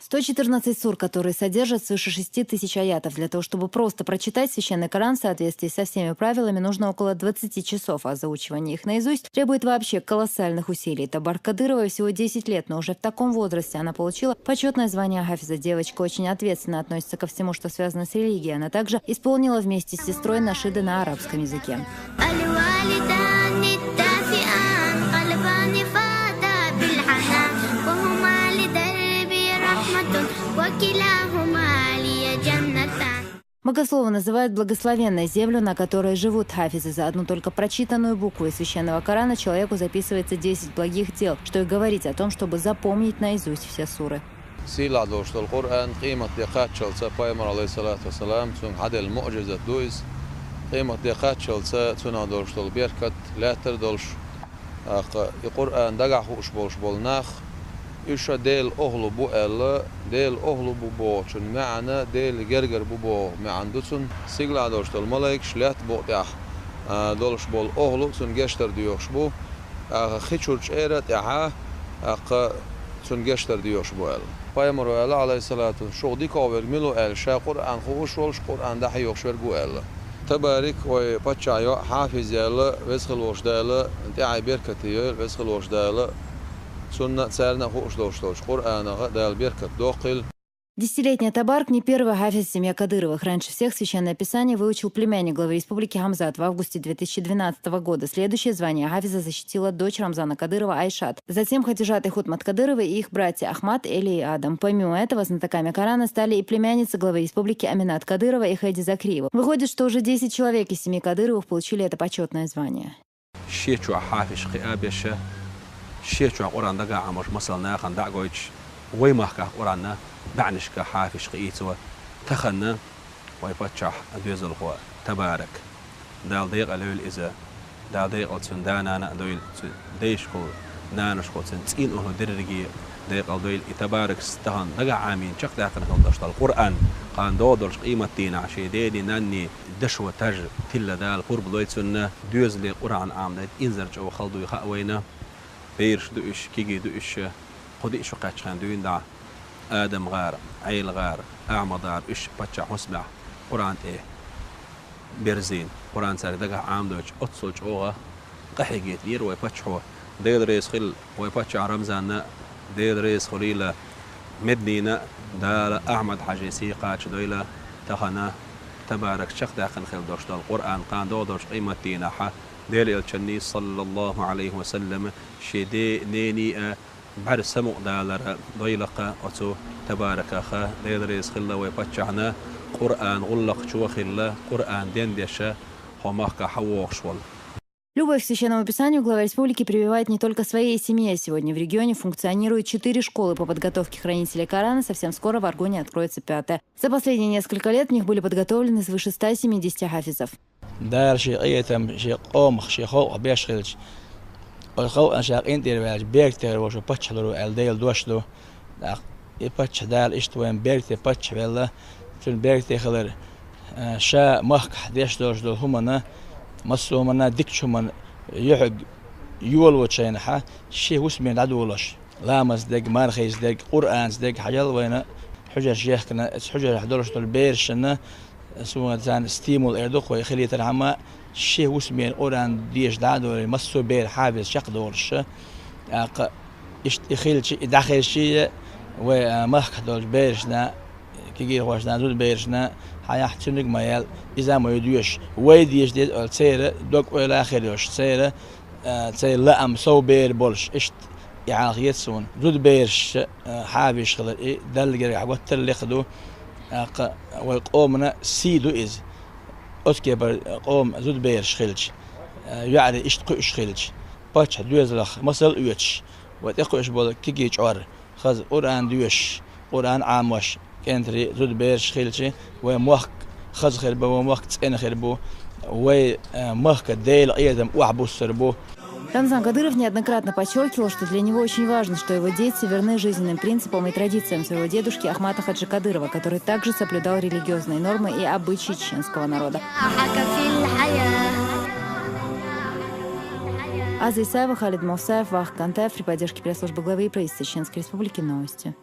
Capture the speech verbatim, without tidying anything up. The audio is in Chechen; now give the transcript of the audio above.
Сто четырнадцать сур, которые содержат свыше шести тысяч аятов. Для того, чтобы просто прочитать Священный Коран в соответствии со всеми правилами, нужно около двадцати часов, а заучивание их наизусть требует вообще колоссальных усилий. Табарак Кадырова всего десять лет, но уже в таком возрасте она получила почетное звание хафиза. Девочка очень ответственно относится ко всему, что связано с религией. Она также исполнила вместе с сестрой нашиды на арабском языке. الوالدان الدافئان قلبان فاضا بالحنان وهما لدربي رحمة وكلاهما لي جنتان. Богословы называют благословенной землю, на которой живут хафизы. За одну только прочитанную букву из Священного Корана человеку записывается десять благих дел, что и говорить о том, чтобы запомнить наизусть все суры. Сийлахь долуш долу Къуръан къематде кхаччалца пайхамар, алейхиссалату вассалам, цуьнга хьаделла муъжизат ду иза. Къематде кхаччалца цунах долуш долу беркат лаьттара долуш, тӀаккха и Къуръан дагахь хууш болуш болу нах, уьш а Делан охьалу бу аьлла, Делан охьалу бу бохучун маьӀна, Делан гергара бу боху маьӀна ду цунна. Сийлахь долуш долу малайкаш лаьтта букъа тӀехь а, долуш болу охьалу цунна гечдар доьхуш бу, тӀаккха хи чуьра чӀера тӀехьа, тӀаккха цунна гечдар доьхуш бу аьлла. Пайхамаро аьлла, алейхиссалату, шух дикагӀверг мила ву аьлла, ша Къуръан хууш волуш, Къуръан дӀахьоьхуш верг ву аьлла. Табарик вай паччахьан йоӀ хьафиз яьлла, веза хила волуш Дала тӀаьхье беркате йойла, веза хила волуш Дала цунна а, царна а хууш долуш долчу Къуръанах Дала беркат доккхийла. Десятилетняя Табарак не первый хафиз в семье Кадыровых. Раньше всех Священное Писание выучил племянник главы республики Хамзат в августе две тысячи двенадцатого года. Следующее звание хафиза защитила дочь Рамзана Кадырова Айшат. Затем Хадижат и Хутмат Кадыровы и их братья Ахмат, Эли и Адам. Помимо этого, знатоками Корана стали и племянницы главы республики Аминат Кадырова и Хайди Закриева. Выходит, что уже десять человек из семьи Кадыровых получили это почетное звание. Шен чохь хьафизаш кхиа беш, шен чохь Къуръан дагахь Ӏамош масал нахана дӀа а гойтуш, вай махкахь Къуръанна баьӀнашка хьафизаш кхиийцо. Тахана вай паччахь доьзалхо Табарак. Дала декъал йойла иза, Дала декъал цуьнан да-нана а дойла, цуьнан дайшкахула, нанашкахула, цуьнан цӀийнан охьалу дерриге декъал дойла. И Табаракс тахана дагахь Ӏамийна чекхдаьккхина хила долуш долу Къуръан, кхана догӀу долчу къематдийнахь шен дений, нанний дашо таж тилла Дала пурба лой цунна. Доьзале Къуръан Ӏамадайта инзар чӀогӀа хала дуй хаьа вайна. Бераш ду уьш, кегий ду уьш, кху диъ шо кхаьччхьана дуьйна дӀа Адам-гӀар, Ӏела-гӀар, Ахьмад-гӀар, уьш паччахьан хӀусамехь Къуръан тӀе берзийна. Къуръан цаьрга дагахь Ӏамадойтуш, оццул чӀогӀа къахьегийтинера вай паччахьо. Дела реза хила вай паччахь Рамзанна, Дела реза хуьлийла Меднина, Дала Ахьмад-Хьаьжин сий кхачадойла. Тахана Табарак чекхдаьккхина хила долуш долу Къуръан, кхана догӀу долчу къематдийнахь Делан Элчанний, саллаллаху Ӏалайхи ва саллам, шен де-, нений а бӀаьрса самукъадалар дойла-кх оцу Табараках. Дела реза хила вай паччахьна, Къуръан гӀуллакхчо а хилла, Къуръан дендеш а хӀокху махкахь схьавогӀуш волу. Любовь к Священному Писанию глава республики прививает не только своей семье. Сегодня в регионе функционируют четыре школы по подготовке хранителей Корана, совсем скоро в Аргуне откроется пятая. За последние несколько лет в них были подготовлены свыше ста семидесяти хафизов. Дала шен къинхетам шен къомах, шен халкъах беш хилча, оцу халкъана ша къинтӀера ваьлча, беркате хир волуш паччахь лур ву аьлла Делан дош ду. ТӀаккха и паччахь Дала иштта вайна беркате паччахь велла, цуьнан беркате хилар, а, ша махкахь деш долуш долу хӀуманна, массо а хӀуманна, дикачу хӀуманна юьхьиг йолочу хенахь, шен хӀусаме дӀадолош, ламазца дерг, мархица дерг, Къуръанца дерг хьажал вайна хьуьжарш ехкина, оцу хьуьжарехь долуш долу берашна, суна царна стимул эр ду-кх вай, хилийтархьама, шен хӀусаме Къуръан деша дӀа а долий, массо а бер хьафиз чекхдолуш. ТӀаккха иштта и хилча, и дӀахезчий а, вай, а, махкахь долчу берашна, кегийрхошна, зудаберашна, хьан яхь цуьниг а ма яьлла, иза а ма ю доьшуш. Вай деша деза аьлла, церан дог-ойла а хир йолуш, церан, а, церан лаам сов бер болуш, иштта и хьал хета суна. Зудабераш, а, хьафизаш хилар, и Далла гергахь гуттар а лекха ду. ТӀаккха вай къомана сий ду иза. Оцу кепара къоман зудабераш хилча, а, йоӀарий иштта кхуьуш хилча, паччахьан доьзалах масал а оьцуш, вай тӀекхуьуш болу кегий чкъор, хаза Къуръан доьшуш, Къуръан Ӏамош, кӀентарий, зудабераш хилча, вай мохк хаза хир бу, вай мохк цӀена хир бу, вай, а, махка Делан къинхетам охьабуссур бу. Рамзан Кадыров неоднократно подчеркивал, что для него очень важно, что его дети верны жизненным принципам и традициям своего дедушки Ахмата Хаджи Кадырова, который также соблюдал религиозные нормы и обычаи чеченского народа. Аза Исаева, Халид Мовсаев, Вахт Кантаев, при поддержке пресс-службы главы и правительства Чеченской Республики. Новости.